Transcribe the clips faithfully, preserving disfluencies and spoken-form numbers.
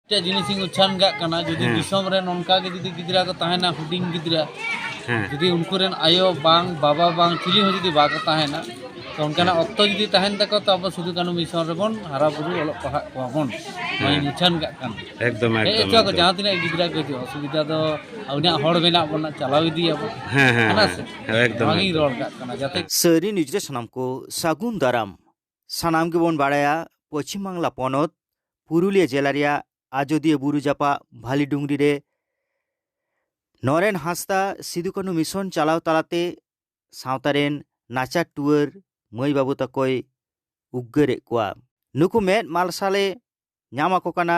ᱢᱤᱫᱴᱮᱡ ᱡᱤᱱᱤᱥ ᱤᱧ ᱩᱪᱷᱟᱱ ᱠᱟᱜ ᱠᱟᱱᱟ, ᱡᱩᱫᱤ ᱦᱮᱸ᱾ ᱫᱤᱥᱚᱢ ᱨᱮ ᱱᱚᱝᱠᱟ ᱜᱮ ᱡᱩᱫᱤ ᱜᱤᱫᱽᱨᱟᱹ ᱠᱚ ᱛᱟᱦᱮᱱᱟ, ᱦᱩᱰᱤᱧ ᱜᱤᱫᱽᱨᱟᱹ, ᱦᱮᱸ᱾ ᱡᱩᱫᱤ ᱩᱱᱠᱩ ᱨᱮᱱ ᱟᱭᱳ ᱵᱟᱝ, ᱵᱟᱵᱟ ᱵᱟᱝ, ᱪᱤᱞᱤ ᱦᱚᱸ ᱡᱩᱫᱤ ᱵᱟᱠᱚ ᱛᱟᱦᱮᱱᱟ, ᱛᱚ ᱚᱱᱠᱟᱱᱟᱜ ᱦᱮᱸ᱾ ᱚᱠᱛᱚ ᱡᱩᱫᱤ ᱛᱟᱦᱮᱱ ᱛᱟᱠᱚᱣᱟ, ᱛᱚ ᱟᱵᱚ ᱥᱤᱫᱩ ᱠᱟᱹᱱᱦᱩ ᱢᱤᱥᱚᱱ ᱨᱮᱵᱚᱱ ᱦᱟᱨᱟ ᱵᱩᱨᱩ ᱚᱞᱚᱜ ᱯᱟᱲᱦᱟᱜ ᱠᱚᱣᱟ ᱵᱚᱱ᱾ ᱱᱚᱣᱟᱧ ᱦᱮᱸ᱾ ᱩᱪᱷᱟᱱ ᱠᱟᱜ ᱠᱟᱱᱟ᱾ ᱮᱠᱫᱚᱢ, ᱦᱮᱡ ᱮᱠᱫᱚᱢ, ᱦᱚᱪᱚ ᱟᱠᱚ, ᱮᱠᱫᱚᱢ᱾ ᱡᱟᱦᱟᱸ ᱛᱤᱱᱟᱹᱜ ᱜᱤᱫᱽᱨᱟᱹ ᱠᱚ ᱦᱤᱡᱩᱜᱼᱟ, ᱚᱥᱩᱵᱤᱫᱷᱟ ᱫᱚ ᱟᱵᱚᱱᱟᱜ ᱦᱚᱲ ᱢᱮᱱᱟᱜ ᱵᱚᱱᱟ, ᱪᱟᱞᱟᱣ ᱤᱫᱤᱭᱟᱵᱚᱱ᱾ ᱦᱮᱸ, ᱦᱮᱸ, ᱠᱟᱱᱟ ᱦᱮᱸ᱾ ᱥᱮ? ᱦᱮᱸ, ᱮᱠᱫᱚᱢ, ᱱᱚᱣᱟᱜᱤᱧ ᱮᱠᱫᱚᱢ᱾ ᱨᱚᱲ ᱠᱟᱜ ᱠᱟᱱᱟ, ᱡᱟᱛᱮ ᱦᱮᱸ᱾ ᱥᱟᱹᱨᱤ ᱱᱤᱭᱩᱡᱽ ᱨᱮ ᱥᱟᱱᱟᱢ ᱠᱚ ᱥᱟᱹᱜᱩᱱ ᱫᱟᱨᱟᱢ᱾ ᱥᱟᱱᱟᱢ ᱜᱮᱵᱚᱱ ᱵᱟᱲᱟᱭᱟ, ᱯᱚᱪᱷᱤᱢ ᱵᱟᱝᱞᱟ ᱯᱚᱱᱚᱛ ᱯᱩᱨᱩᱞᱤᱭᱟᱹ ᱡᱮᱞᱟ ᱨᱮᱭᱟᱜ ᱟᱡᱚᱫᱤᱭᱟᱹ ᱵᱩᱨᱩ ᱡᱟᱯᱟᱜ ᱵᱷᱟᱞᱤᱰᱩᱝᱨᱤ ᱨᱮ ᱱᱚᱨᱮᱱ ᱦᱟᱸᱥᱫᱟ ᱥᱤᱫᱩ ᱠᱟᱹᱱᱦᱩ ᱢᱤᱥᱚᱱ ᱪᱟᱞᱟᱣ ᱛᱟᱞᱟᱛᱮ ᱥᱟᱶᱛᱟ ᱨᱮᱱ ᱱᱟᱪᱟᱨ ᱴᱩᱣᱟᱹᱨ ᱢᱟᱹᱭ ᱵᱟᱹᱵᱩ ᱛᱟᱠᱚᱭ ᱩᱜᱽᱜᱟᱹᱨᱮᱫ ᱠᱚᱣᱟ᱾ ᱱᱩᱠᱩ ᱢᱮᱫ ᱢᱟᱨᱥᱟᱞᱮ ᱧᱟᱢ ᱟᱠᱚ ᱠᱟᱱᱟ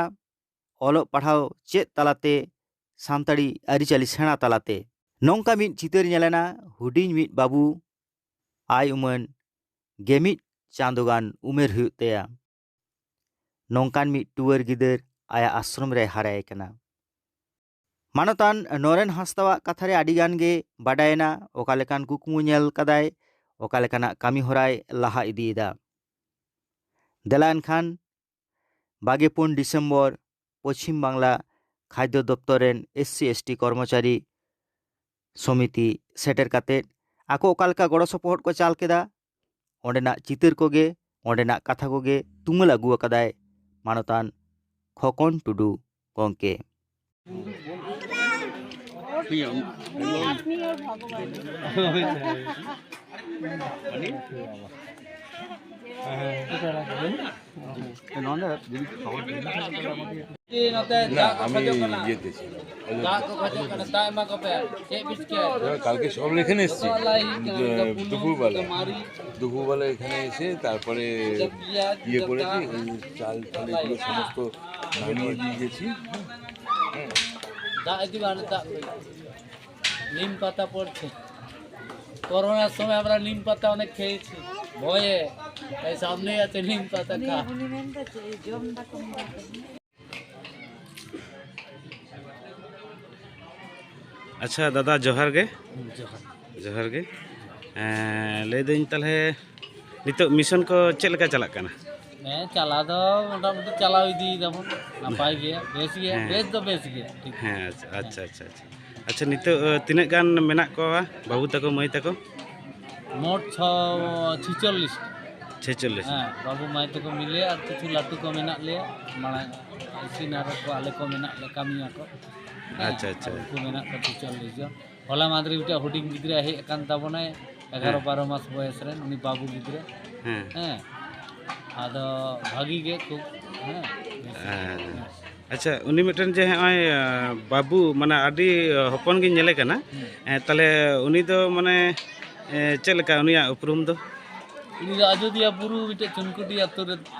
ᱚᱞᱚᱜ ᱯᱟᱲᱦᱟᱣ ᱪᱮᱫ ᱛᱟᱞᱟᱛᱮ, ᱥᱟᱱᱛᱟᱲᱤ ᱟᱹᱨᱤᱪᱟᱹᱞᱤ ᱥᱮᱬᱟ ᱛᱟᱞᱟᱛᱮ᱾ ᱱᱚᱝᱠᱟ ᱢᱤᱫ ᱪᱤᱛᱟᱹᱨ ᱧᱮᱞᱮᱱᱟ, ᱦᱩᱰᱤᱧ ᱢᱤᱫ ᱵᱟᱹᱵᱩ, ᱟᱭ ᱩᱢᱟᱹᱱ ᱜᱮᱢᱤᱫ ᱪᱟᱸᱫᱳ ᱜᱟᱱ ᱩᱢᱮᱨ ᱦᱩᱭᱩᱜ ᱛᱟᱭᱟ᱾ ᱱᱚᱝᱠᱟᱱ ᱢᱤᱫ ᱴᱩᱣᱟᱹᱨ ᱜᱤᱫᱟᱹᱨ ᱟᱭᱟᱜ ᱟᱥᱨᱚᱢ ᱨᱮ ᱦᱟᱨᱟᱭᱮ ᱠᱟᱱᱟ᱾ ᱢᱟᱱᱚᱛᱟᱱ ᱱᱚᱨᱮᱱ ᱦᱟᱸᱥᱫᱟᱣᱟᱜ ᱠᱟᱛᱷᱟ ᱨᱮ ᱟᱹᱰᱤ ᱜᱟᱱ ᱜᱮ ᱵᱟᱰᱟᱭᱮᱱᱟ, ᱚᱠᱟ ᱞᱮᱠᱟᱱ ᱠᱩᱠᱢᱩ ᱧᱮᱞ ᱠᱟᱫᱟᱭ, ᱚᱠᱟ ᱞᱮᱠᱟᱱᱟᱜ ᱠᱟᱹᱢᱤ ᱦᱚᱨᱟᱭ ᱞᱟᱦᱟ ᱤᱫᱤᱭᱮᱫᱟ᱾ ᱫᱮᱞᱟ ᱮᱱᱠᱷᱟᱱ ᱵᱟᱜᱮ ᱯᱩᱱ ᱰᱤᱥᱮᱢᱵᱚᱨ ᱯᱚᱪᱷᱤᱢ ᱵᱟᱝᱞᱟ ᱠᱷᱟᱫᱽᱭᱚ ᱫᱚᱯᱛᱚᱨ ᱨᱮᱱ ᱮᱥ ᱥᱤ ᱮᱥ ᱴᱤ ᱠᱚᱨᱢᱚᱪᱟᱨᱤ ᱥᱚᱢᱤᱛᱤ ᱥᱮᱴᱮᱨ ᱠᱟᱛᱮ ᱟᱠᱚ ᱚᱠᱟ ᱞᱮᱠᱟ ᱜᱚᱲᱚ ᱥᱚᱯᱚᱦᱚᱫ ᱠᱚ ᱪᱟᱞ ᱠᱮᱫᱟ, ᱚᱸᱰᱮᱱᱟᱜ ᱪᱤᱛᱟᱹᱨ ᱠᱚᱜᱮ, ᱚᱸᱰᱮᱱᱟᱜ ᱠᱟᱛᱷᱟ ᱠᱚᱜᱮ ᱛᱩᱢᱟᱹᱞ ᱟᱹᱜᱩ ᱟᱠᱟᱫᱟᱭ ᱢᱟᱱᱚᱛᱟᱱ ᱠᱷᱚᱠᱚᱱ ᱴᱩᱰᱩ ᱜᱚᱢᱠᱮ᱾ ᱱᱚᱰᱮ ᱡᱩᱫᱤ ᱠᱷᱚᱵᱚᱨ ᱱᱚᱛᱮ ᱫᱟᱜ ᱠᱚ ᱠᱷᱚᱡᱚᱜ ᱠᱟᱱᱟ᱾ ᱤᱭᱟᱹᱛᱮ ᱪᱟᱞᱟᱜ᱾ ᱫᱟᱜ ᱠᱚ ᱠᱷᱚᱡᱚᱜ ᱠᱟᱱᱟ, ᱫᱟᱜ ᱮᱢᱟ ᱠᱚᱯᱮ᱾ ᱪᱮᱫ ᱯᱮ ᱪᱤᱠᱟᱹᱭᱟ? ᱦᱮᱸ, কালকে সকালে এখানে এসছি। দুপুরবেলা। দুপুরবেলা এখানে এসে তারপরে ইয়ে করেছি, ওই চাল টাল এগুলো সমস্ত নামিয়ে দিয়ে গেছি। ᱫᱟᱜ ᱤᱫᱤ ᱵᱟᱝ, ᱫᱟᱜ ᱠᱚ᱾ নিম পাতা পড়ছে। করোনার সময় আমরা নিম পাতা অনেক খেয়েছি ভয়ে, তাই সামনেই আছে নিম পাতা খা। ᱩᱱᱤ ᱢᱮᱱᱫᱟ ᱪᱮᱫ ᱡᱚᱢ ᱫᱟᱠᱚ ᱢᱮᱱᱫᱟ᱾ ᱟᱪᱪᱷᱟ ᱫᱟᱫᱟ, ᱡᱚᱦᱟᱨ ᱜᱮ᱾ ᱡᱚᱦᱟᱨ᱾ ᱡᱚᱦᱟᱨ ᱜᱮ᱾ ᱮᱸ, ᱞᱟᱹᱭᱫᱟᱹᱧ ᱛᱟᱦᱞᱮ ᱱᱤᱛᱚᱜ ᱢᱤᱥᱚᱱ ᱠᱚ ᱪᱮᱫ ᱞᱮᱠᱟ ᱪᱟᱞᱟᱜ ᱠᱟᱱᱟ? ᱦᱮᱸ, ᱪᱟᱞᱟᱣ ᱫᱚ ᱢᱚᱴᱟᱢᱩᱴᱤ ᱪᱟᱞᱟᱣ ᱤᱫᱤᱭ ᱫᱟᱵᱚᱱ, ᱱᱟᱯᱟᱭ ᱜᱮᱭᱟ, ᱵᱮᱥ ᱜᱮᱭᱟ, ᱦᱮᱸ᱾ ᱵᱮᱥ ᱫᱚ ᱵᱮᱥ ᱜᱮᱭᱟ, ᱴᱷᱤᱠ᱾ ᱦᱮᱸ, ᱟᱪᱪᱷᱟ, ᱟᱪᱪᱷᱟ, ᱟᱪᱪᱷᱟ, ᱟᱪᱪᱷᱟ᱾ ᱟᱪᱪᱷᱟ, ᱱᱤᱛᱚᱜ, ᱟᱹ, ᱛᱤᱱᱟᱹᱜ ᱜᱟᱱ ᱢᱮᱱᱟᱜ ᱠᱚᱣᱟ ᱵᱟᱹᱵᱩ ᱛᱟᱠᱚ, ᱢᱟᱹᱭ ᱛᱟᱠᱚ? ᱢᱳᱴ ᱪᱷᱚ, ᱪᱷᱮᱪᱚᱞᱞᱤᱥ᱾ ᱪᱷᱮᱪᱚᱞᱞᱤᱥ᱾ ᱦᱮᱸ, ᱵᱟᱹᱵᱩ ᱢᱟᱹᱭ ᱛᱟᱠᱚ ᱢᱤᱞᱮ ᱟᱨ ᱠᱤᱪᱷᱩ ᱞᱟᱹᱴᱩ ᱠᱚ ᱢᱮᱱᱟᱜ ᱞᱮᱭᱟ, ᱢᱟᱲᱟᱝ ᱤᱥᱤᱱ ᱟᱨᱚ ᱠᱚ ᱟᱞᱮ ᱠᱚ ᱢᱮᱱᱟᱜ ᱞᱮ ᱠᱟᱹᱢᱤᱭᱟᱠᱚ᱾ ᱦᱮᱸ, ᱟᱪᱪᱷᱟ, ᱟᱪᱪᱷᱟ᱾ ᱟᱨ ᱩᱱᱠᱩ ᱢᱮᱱᱟᱜ ᱠᱚᱣᱟ ᱪᱷᱮᱪᱚᱞᱞᱤᱥ ᱡᱚᱱ᱾ ᱦᱚᱞᱟ ᱢᱟᱦᱫᱮᱨ ᱢᱤᱫᱴᱮᱱ ᱦᱩᱰᱤᱧ ᱜᱤᱫᱽᱨᱟᱹ ᱦᱮᱡ ᱟᱠᱟᱱ ᱛᱟᱵᱚᱱᱟᱭ, ᱮᱜᱟᱨᱚ ᱦᱮᱸ᱾ ᱵᱟᱨᱚ ᱢᱟᱥ ᱵᱚᱭᱮᱥ ᱨᱮᱱ, ᱩᱱᱤ ᱵᱟᱹᱵᱩ ᱜᱤᱫᱽᱨᱟᱹ᱾ ᱦᱮᱸ᱾ ᱦᱮᱸ, ᱟᱫᱚ ᱵᱷᱟᱹᱜᱤ ᱜᱮ ᱠᱷᱩᱵ, ᱦᱮᱸ, ᱵᱮᱥ ᱜᱮ᱾ ᱦᱮᱸ᱾ ᱟᱪᱪᱷᱟ, ᱩᱱᱤ ᱢᱤᱫᱴᱮᱱ ᱡᱮ ᱦᱚᱸᱜᱼᱚᱭ, ᱟᱸ, ᱵᱟᱹᱵᱩ, ᱢᱟᱱᱮ ᱟᱹᱰᱤ ᱦᱚᱯᱚᱱ ᱜᱤᱧ ᱧᱮᱞᱮ ᱠᱟᱱᱟ᱾ ᱦᱮᱸ᱾ ᱮᱸ, ᱛᱟᱦᱞᱮ ᱩᱱᱤ ᱫᱚ ᱢᱟᱱᱮ, ᱮᱸ, ᱪᱮᱫ ᱞᱮᱠᱟ ᱩᱱᱤᱭᱟᱜ ᱩᱯᱨᱩᱢ ᱫᱚ? ᱩᱱᱤ ᱫᱚ ᱟᱡᱚᱫᱤᱭᱟᱹ ᱵᱩᱨᱩ ᱢᱤᱫᱴᱮᱡ ᱪᱩᱱᱠᱩᱰᱤ ᱟᱹᱛᱩ ᱨᱮ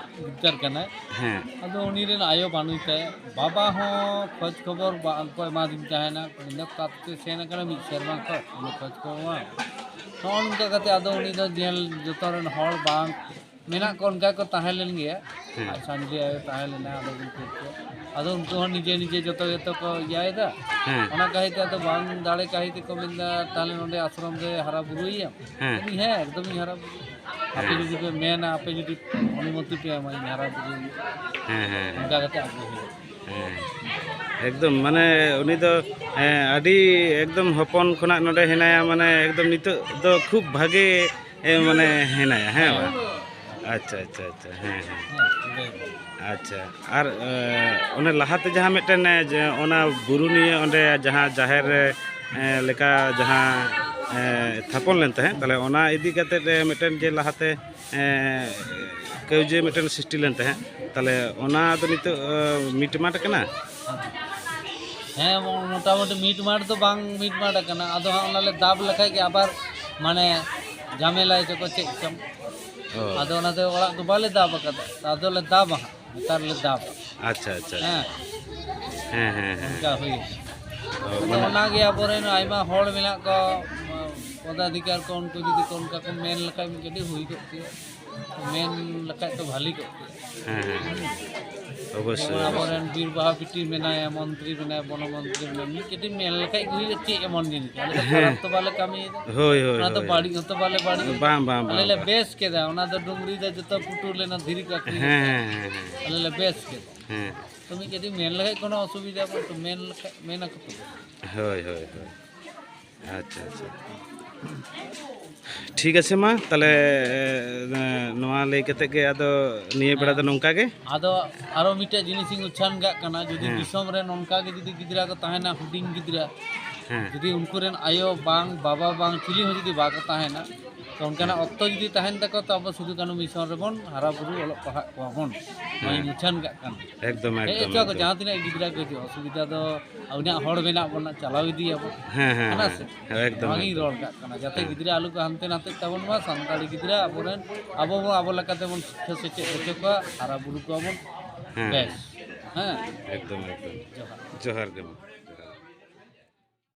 ᱜᱤᱫᱟᱹᱨ ᱠᱟᱱᱟᱭ᱾ ᱦᱮᱸ᱾ ᱟᱫᱚ ᱩᱱᱤ ᱨᱮᱱ ᱟᱭᱳ ᱵᱟᱹᱱᱩᱭ ᱛᱟᱭᱟ᱾ ᱵᱟᱵᱟ ᱦᱚᱸ ᱠᱷᱚᱡᱽ ᱠᱷᱚᱵᱚᱨ ᱵᱟᱝ ᱠᱚ ᱮᱢᱟᱫᱤᱧ ᱛᱟᱦᱮᱱᱟ᱾ ᱢᱮᱱᱫᱟ, "ᱚᱠᱟ ᱛᱮ ᱥᱮᱱ ᱟᱠᱟᱱᱟ ᱢᱤᱫ ᱥᱮᱨᱢᱟ ᱠᱷᱚᱡ, ᱩᱱᱤ ᱠᱷᱚᱡᱽ ᱠᱷᱚᱵᱚᱨ ᱵᱟᱝ?" ᱱᱚᱜᱼᱚ ᱱᱚᱝᱠᱟ ᱠᱟᱛᱮ ᱟᱫᱚ ᱩᱱᱤ ᱫᱚ ᱧᱮᱞ ᱡᱚᱛᱚ ᱨᱮᱱ ᱦᱚᱲ ᱵᱟᱝ ᱢᱮᱱᱟᱜ ᱠᱚ ᱚᱱᱠᱟ ᱠᱚ ᱛᱟᱦᱮᱸ ᱞᱮᱱ ᱜᱮᱭᱟ᱾ ᱦᱮᱸ᱾ ᱟᱡ ᱥᱟᱱᱡᱮ ᱟᱭᱳ ᱛᱟᱦᱮᱸ ᱞᱮᱱᱟ, ᱟᱫᱚ ᱩᱱᱠᱩ ᱠᱚ, ᱟᱫᱚ ᱩᱱᱠᱩ ᱦᱚᱸ ᱱᱤᱡᱮ ᱱᱤᱡᱮ ᱡᱚᱛᱚ ᱜᱮᱛᱚ ᱠᱚ ᱤᱭᱟᱹᱭᱮᱫᱟ᱾ ᱦᱮᱸ᱾ ᱚᱱᱟ ᱠᱟᱹᱦᱤ ᱛᱮ ᱟᱫᱚ ᱵᱟᱝ ᱫᱟᱲᱮ ᱠᱟᱹᱦᱤ ᱛᱮᱠᱚ ᱢᱮᱱᱫᱟ, "ᱛᱟᱦᱞᱮ ᱱᱚᱰᱮ ᱟᱥᱨᱚᱢ ᱨᱮ ᱦᱟᱨᱟ ᱵᱩᱨᱩᱭᱮᱭᱟᱢ?" ᱦᱮᱸ᱾ ᱩᱱᱤ, "ᱦᱮᱸ, ᱮᱠᱫᱚᱢ ᱤᱧ ᱦᱟᱨᱟ ᱵᱩᱨᱩ᱾ ᱟᱯᱮ ᱦᱮᱸ᱾ ᱡᱩᱫᱤ ᱯᱮ ᱢᱮᱱᱟ, ᱟᱯᱮ ᱡᱩᱫᱤ ᱚᱱᱩᱢᱚᱛᱤ ᱯᱮ ᱮᱢᱟ, ᱤᱧ ᱦᱟᱨᱟ ᱵᱩᱨᱩ ᱦᱩᱭᱩᱜᱼᱟ᱾" ᱦᱮᱸ, ᱦᱮᱸ, ᱦᱮᱸ᱾ ᱚᱱᱠᱟ ᱠᱟᱛᱮ ᱟᱹᱜᱩ ᱦᱩᱭᱩᱜᱼᱟ᱾ ᱦᱮᱸ᱾ ᱮᱠᱫᱚᱢ, ᱢᱟᱱᱮ ᱩᱱᱤ ᱫᱚ, ᱦᱮᱸ, ᱟᱹᱰᱤ ᱮᱠᱫᱚᱢ ᱦᱚᱯᱚᱱ ᱠᱷᱚᱱᱟᱜ ᱱᱚᱰᱮ ᱦᱮᱱᱟᱭᱟ, ᱢᱟᱱᱮ ᱮᱠᱫᱚᱢ ᱱᱤᱛᱚᱜ ᱫᱚ ᱠᱷᱩᱵ ᱵᱷᱟᱜᱮ, ᱮ, ᱢᱟᱱᱮ ᱦᱮᱱᱟᱭᱟ, ᱦᱮᱸ ᱵᱟᱝ? ᱟᱪᱪᱷᱟ, ᱟᱪᱪᱷᱟ, ᱟᱪᱪᱷᱟ, ᱦᱮᱸ, ᱦᱮᱸ᱾ ᱦᱮᱸ, ᱚᱸᱰᱮ ᱜᱮ᱾ ᱟᱪᱪᱷᱟ, ᱟᱨ, ᱮ, ᱚᱱᱮ ᱞᱟᱦᱟᱛᱮ ᱡᱟᱦᱟᱸ ᱢᱤᱫᱴᱮᱱ, ᱮ, ᱡᱮ ᱚᱱᱟ ᱵᱩᱨᱩ ᱱᱤᱭᱮ ᱚᱸᱰᱮ ᱡᱟᱦᱟᱸ ᱡᱟᱦᱮᱨ ᱨᱮ, ᱮ, ᱞᱮᱠᱟ ᱡᱟᱦᱟᱸ, ᱮ, ᱛᱷᱟᱯᱚᱱ ᱞᱮᱱ ᱛᱟᱦᱮᱸᱫ, ᱛᱟᱦᱞᱮ ᱚᱱᱟ ᱤᱫᱤ ᱠᱟᱛᱮᱫ, ᱮ, ᱢᱤᱫᱴᱮᱱ ᱡᱮ ᱞᱟᱦᱟᱛᱮ, ᱮ, ᱠᱟᱹᱣᱡᱟᱹ ᱢᱤᱫᱴᱮᱱ ᱥᱨᱤᱥᱴᱤ ᱞᱮᱱ ᱛᱟᱦᱮᱸᱫ, ᱛᱟᱦᱞᱮ ᱚᱱᱟ ᱫᱚ ᱱᱤᱛᱚᱜ, ᱮ, ᱢᱤᱴᱢᱟᱴ ᱠᱟᱱᱟ? ᱦᱮᱸ, ᱢᱚ-, ᱢᱚᱴᱟᱢᱩᱴᱤ ᱢᱤᱴᱢᱟᱴ ᱫᱚ ᱵᱟᱝ ᱢᱤᱴᱢᱟᱴ ᱠᱟᱱᱟ, ᱟᱫᱚ ᱦᱟᱸᱜ ᱚᱱᱟ ᱞᱮ ᱫᱟᱵ ᱞᱮᱠᱷᱟᱡ ᱜᱮ ᱟᱵᱟᱨ ᱢᱟᱱᱮ ᱡᱷᱟᱢᱮᱞᱟᱭ ᱪᱚ ᱠᱚ ᱪᱮᱫ ᱪᱚᱝ᱾ ᱚ᱾ ᱟᱫᱚ ᱚᱱᱟᱛᱮ ᱚᱲᱟᱜ ᱫᱚ ᱵᱟᱞᱮ ᱫᱟᱵ ᱟᱠᱟᱫᱟ, ᱟᱫᱚ ᱞᱮ ᱫᱟᱵᱟ ᱦᱟᱸᱜ, ᱱᱮᱛᱟᱨ ᱞᱮ ᱫᱟᱵᱟ᱾ ᱟᱪᱪᱷᱟ, ᱟᱪᱪᱷᱟ, ᱦᱮᱸ᱾ ᱟᱪᱪᱷᱟ᱾ ᱦᱮᱸ, ᱦᱮᱸ, ᱦᱮᱸ᱾ ᱚᱱᱠᱟ ᱦᱩᱭ ᱮᱱᱟ᱾ ᱚ, ᱟᱫᱚ ᱢᱟᱱᱮ ᱚᱱᱟᱜᱮ ᱟᱵᱚᱨᱮᱱ ᱟᱭᱢᱟ ᱦᱚᱲ ᱢᱮᱱᱟᱜ ᱠᱚᱣᱟ, ᱯᱚᱫᱟᱫᱷᱤᱠᱟᱨ ᱠᱚ, ᱩᱱᱠᱩ ᱡᱩᱫᱤ ᱠᱚ ᱚᱱᱠᱟ ᱠᱚ ᱢᱮᱱ ᱞᱮᱠᱷᱟᱡ ᱢᱤᱫ ᱠᱟᱹᱴᱤᱡ ᱦᱩᱭ ᱠᱚᱜ ᱠᱮᱭᱟ, ᱢᱮᱱ ᱞᱮᱠᱷᱟᱡ ᱫᱚ ᱵᱷᱟᱞᱤ ᱠᱚᱜ ᱠᱮᱭᱟ᱾ ᱦᱮᱸ, ᱦᱮᱸ, ᱦᱮᱸ᱾ ᱚᱵᱚᱥᱥᱳᱭ, ᱡᱮᱢᱚᱱ ᱟᱵᱚᱨᱮᱱ ᱵᱤᱨ ᱵᱟᱦᱟ ᱵᱤᱴᱤ ᱢᱮᱱᱟᱭᱟ, ᱢᱚᱱᱛᱨᱤ ᱢᱮᱱᱟᱭᱟ, ᱵᱚᱱᱚ ᱢᱚᱱᱛᱨᱤ ᱢᱮᱱᱟᱭᱟ, ᱢᱤᱫ ᱠᱟᱹᱴᱤᱡ ᱢᱮᱱ ᱞᱮᱠᱷᱟᱡ ᱜᱮ ᱦᱩᱭᱩᱜᱼᱟ, ᱪᱮᱫ ᱮᱢᱚᱱ ᱡᱤᱱᱤᱥ? ᱟᱞᱮ ᱫᱚ ᱦᱮᱸ᱾ ᱠᱷᱟᱨᱟᱯ ᱛᱚ ᱵᱟᱞᱮ ᱠᱟᱹᱢᱤᱭᱮᱫᱟ᱾ ᱦᱳᱭ, ᱦᱳᱭ, ᱚᱱᱟ ᱫᱚ ᱦᱳᱭ᱾ ᱵᱟᱹᱲᱤᱡ ᱦᱚᱸᱛᱚ ᱵᱟᱞᱮ ᱵᱟᱹᱲᱤᱡ᱾ ᱵᱟᱝ, ᱵᱟᱝ, ᱟᱞᱮ ᱵᱟᱝ, ᱞᱮ ᱵᱟᱝ᱾ ᱵᱮᱥ ᱠᱮᱫᱟ, ᱚᱱᱟ ᱫᱚ ᱰᱩᱝᱨᱤ ᱫᱚ ᱡᱚᱛᱚ ᱯᱩᱴᱩᱨ ᱞᱮᱱᱟ, ᱫᱷᱤᱨᱤ ᱠᱚ ᱟᱹᱠᱷᱨᱤᱧ ᱦᱮᱸ, ᱠᱮᱫᱟ᱾ ᱦᱮᱸ, ᱦᱮᱸ, ᱦᱮᱸ᱾ ᱟᱞᱮ ᱞᱮ ᱵᱮᱥ ᱠᱮᱫᱟ᱾ ᱦᱮᱸ᱾ ᱛᱚ ᱢᱤᱫ ᱠᱟᱹᱴᱤᱡ ᱢᱮᱱ ᱞᱮᱠᱷᱟᱡ ᱠᱳᱱᱳ ᱚᱥᱩᱵᱤᱫᱷᱟ ᱵᱟᱝ, ᱛᱚ ᱢᱮᱱ ᱞᱮᱠᱷᱟᱡ, ᱢᱮᱱ ᱟᱠᱚ ᱛᱚ᱾ ᱦᱳᱭ, ᱦᱳᱭ, ᱦᱳᱭ᱾ ᱟᱪᱪᱷᱟ, ᱟᱪᱪᱷᱟ᱾ ᱴᱷᱤᱠ ᱟᱪᱷᱮ, ᱢᱟ ᱛᱟᱦᱞᱮ, ᱮ, ᱱᱚᱣᱟ ᱞᱟᱹᱭ ᱠᱟᱛᱮ ᱜᱮ ᱟᱫᱚ ᱱᱤᱭᱟᱹ ᱵᱮᱲᱟ ᱫᱚ ᱱᱚᱝᱠᱟ ᱜᱮ᱾ ᱟᱫᱚ ᱟᱨᱚ ᱢᱤᱫᱴᱮᱡ ᱡᱤᱱᱤᱥ ᱤᱧ ᱩᱪᱷᱟᱱ ᱠᱟᱜ ᱠᱟᱱᱟ, ᱡᱩᱫᱤ ᱦᱮᱸ᱾ ᱫᱤᱥᱚᱢ ᱨᱮ ᱱᱚᱝᱠᱟ ᱜᱮ ᱡᱩᱫᱤ ᱜᱤᱫᱽᱨᱟᱹ ᱠᱚ ᱛᱟᱦᱮᱱᱟ, ᱦᱩᱰᱤᱧ ᱜᱤᱫᱽᱨᱟᱹ, ᱦᱮᱸ᱾ ᱡᱩᱫᱤ ᱩᱱᱠᱩ ᱨᱮᱱ ᱟᱭᱳ ᱵᱟᱝ, ᱵᱟᱵᱟ ᱵᱟᱝ, ᱪᱤᱞᱤ ᱦᱚᱸ ᱡᱩᱫᱤ ᱵᱟᱠᱚ ᱛᱟᱦᱮᱱᱟ, ᱛᱚ ᱚᱱᱠᱟᱱᱟᱜ ᱦᱮᱸ᱾ ᱚᱠᱛᱚ ᱡᱩᱫᱤ ᱛᱟᱦᱮᱱ ᱛᱟᱠᱚᱣᱟ, ᱛᱚ ᱟᱵᱚ ᱥᱤᱫᱩ ᱠᱟᱹᱱᱦᱩ ᱢᱤᱥᱚᱱ ᱨᱮᱵᱚᱱ ᱦᱟᱨᱟ ᱵᱩᱨᱩ ᱚᱞᱚᱜ ᱯᱟᱲᱦᱟᱜ ᱠᱚᱣᱟ ᱵᱚᱱ᱾ ᱦᱮᱸ᱾ ᱱᱚᱣᱟᱧ ᱩᱪᱷᱟᱱ ᱠᱟᱜ ᱠᱟᱱᱟ᱾ ᱮᱠᱫᱚᱢ, ᱦᱮᱡ ᱮᱠᱫᱚᱢ, ᱦᱚᱪᱚ ᱟᱠᱚ, ᱮᱠᱫᱚᱢ᱾ ᱡᱟᱦᱟᱸ ᱛᱤᱱᱟᱹᱜ ᱜᱤᱫᱽᱨᱟᱹ ᱠᱚ ᱦᱤᱡᱩᱜᱼᱟ, ᱚᱥᱩᱵᱤᱫᱷᱟ ᱫᱚ ᱟᱵᱚ ᱦᱚᱲ ᱢᱮᱱᱟᱜ ᱵᱚᱱᱟ, ᱪᱟᱞᱟᱣ ᱤᱫᱤᱭᱟᱵᱚᱱ᱾ ᱦᱮᱸ, ᱦᱮᱸ, ᱠᱟᱱᱟ ᱦᱮᱸ᱾ ᱥᱮ? ᱦᱮᱸ, ᱮᱠᱫᱚᱢ, ᱱᱚᱣᱟᱜᱤᱧ ᱮᱠᱫᱚᱢ᱾ ᱨᱚᱲ ᱠᱟᱜ ᱠᱟᱱᱟ, ᱡᱟᱛᱮ ᱦᱮᱸ᱾ ᱜᱤᱫᱽᱨᱟᱹ ᱟᱞᱚ ᱠᱚ ᱦᱟᱱᱛᱮ ᱱᱟᱛᱮᱜ ᱛᱟᱵᱚᱱ ᱢᱟ, ᱥᱟᱱᱛᱟᱲᱤ ᱜᱤᱫᱽᱨᱟᱹ ᱟᱵᱚᱨᱮᱱ, ᱟᱵᱚ ᱵᱚᱱ ᱟᱵᱚ ᱞᱮᱠᱟᱛᱮ ᱵᱚᱱ ᱥᱤᱠᱷᱟᱹ ᱥᱮᱪᱮᱫ ᱦᱚᱪᱚ ᱠᱚᱣᱟ, ᱦᱟᱨᱟ ᱵᱩᱨᱩ ᱠᱚᱣᱟ ᱵᱚᱱ᱾ ᱦᱮᱸ᱾ ᱵᱮᱥ᱾ ᱦᱮᱸ᱾ ᱮᱠᱫᱚᱢ, ᱮᱠᱫᱚᱢ᱾ ᱡᱚᱦᱟᱨ᱾ ᱡᱚᱦᱟᱨ ᱜᱮ ᱢᱟ᱾